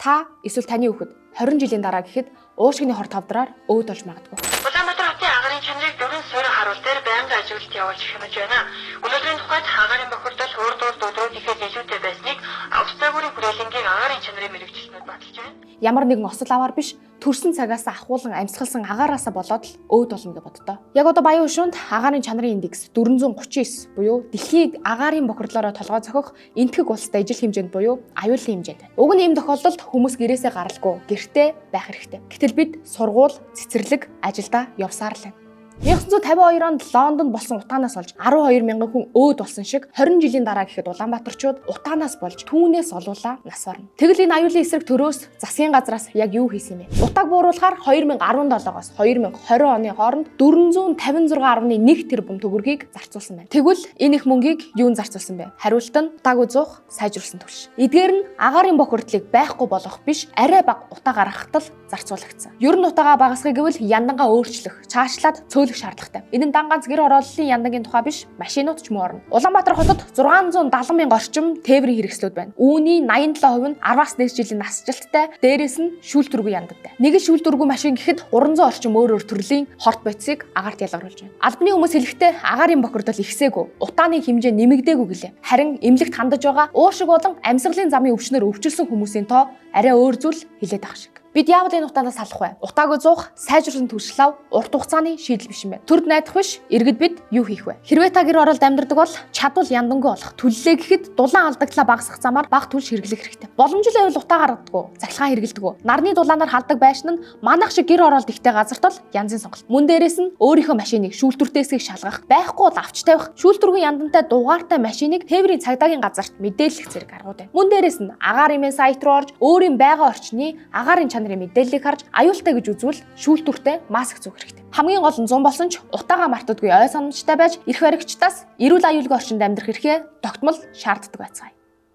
Та эсвэл таны хүүхэд 20 жилийн дараа гэхэд уушгины хор тавдраар өөд болж магадгүй. Улаанбаатар хотын агаарын чанарыг дөрвөн суурь харуул дээр байнгын ажиглалт явуулж хянаж байна. Өнөөдрийн тухайд агаарын бохирдол урд урд өдрүүдийнхээс илүүтэй байсныг ус загварын хүрээлэнгийн агаарын чанарын мэргэжилтнүүд баталж байна. Ямар нэгэн осол аваар биш, төрсэн цагаас ахуулан амьсгалсан агаараасаа болоод л өөд болно гэж боддоо. Яг одоо Баян хөшөөнд агаарын чанарын индекс 439 буюу дэлхийг агаарын бохирдлоороо толгой зохих энэтхэг улстай ижил хэмжээнд буюу аюулын хэмжээнд байна. Уг нь ийм тохиолдолд хүмүүс гэрээсээ гаралгүй гэртээ байх хэрэгтэй. Гэтэл бид сургууль, цэцэрлэг, ажилдаа явсаар л байна. 1952 онд Лондонд болсон утаанаас болж 12 мянган хүн өөд болсон шиг 20 жилийн дараа гэхэд Улаанбаатарчууд утаанаас болж түүнээс олуулаа нас барна. Тэгэл энэ аюулын эсрэг төрөөс засгийн газраас яг юу хийсэн юм бэ? Утааг бууруулахаар 2017-оос 2020 оны хооронд 456.1 тэрбум төгрөгийг зарцуулсан байна. Тэгвэл энэ их мөнгийг юунд зарцуулсан бэ? Хариулт нь утаагүй зуух, сайжруулсан түлш. Эдгээр нь агаарын бохирдлыг байхгүй болгох биш, арай бага утаа гаргахад л зарцуулагдсан. Ер нь утаагаа багасгах гэвэл яндангаа өөрчлөх, чаашлаад цөөлөх шаардлагатай. Энэ нь дан ганц гэр хорооллын яндангийн тухай биш, машинууд ч мөн орно. Улаанбаатар хотод 670 мянга орчим тээврийн хэрэгслүүд байна. Үүний 87% нь 10-аас дээш жилийн насжилттай, дээрээс нь шүүлтүргүй яндадтай. Нэг л шүүлтүргүй машин гэхэд 300 орчим өөр өөр төрлийн хорт бодисыг агаарт ялгаруулж байна. Албаны хүмүүс хэлэхдээ агаарын бохирдол ихсээгүй, утааны хэмжээ нэмэгдээгүй гэлээ. Харин эмнэлэгт хандаж байгаа уушиг болон амьсгалын замын өвчнөр өвчлөсөн хүмүүсийн тоо арай өөр зүйл хэлээд байх шиг. Бид яавал энэ утаанаас салах вэ? Утаагүй зуух, сайжруулсан түлшлав урт хугацааны шийдэл биш юм байна. Төрд найдах биш, иргэд бид юу хийх вэ? Хэрвээ та гэр оролд амьдардаг бол чадвал яндангүй болох. Түллээ гэхэд дулаан алдагдлаа багасгах замаар бага түлш хэрэглэх хэрэгтэй. Боломжтой байвал утаа гаргадаггүй, цахилгаан хэрэглэдэггүй. Нарны дулаанаар халдаг байшин нь манайх шиг гэр оролд ихтэй газарт бол янзын сонголт. Мөн дээрээс нь өөрийнхөө машиныг шүүлтүртээсийг шалгах, байхгүй бол авч тавих, шүүлтүргүй яндантай дугаартай машиныг тээврийн цагдаагийн газарт мэдээлэх зэрэг аргууд байна. Мөн дээрээс нь агаар имэн сайт руу орж өөрийн байгаа орчны агаарын чанарын мэдээллийг харж аюултай гэж үзвэл шүүлтүртэй маск зүүх хэрэгтэй. Хамгийн гол нь 100 болсон ч утаагаа мартадгүй ой санамжтай байж эрх баригчдаас эрүүл аюулгүй орчинд амьдрах эрхээ тогтмол шаарддаг байцгаая.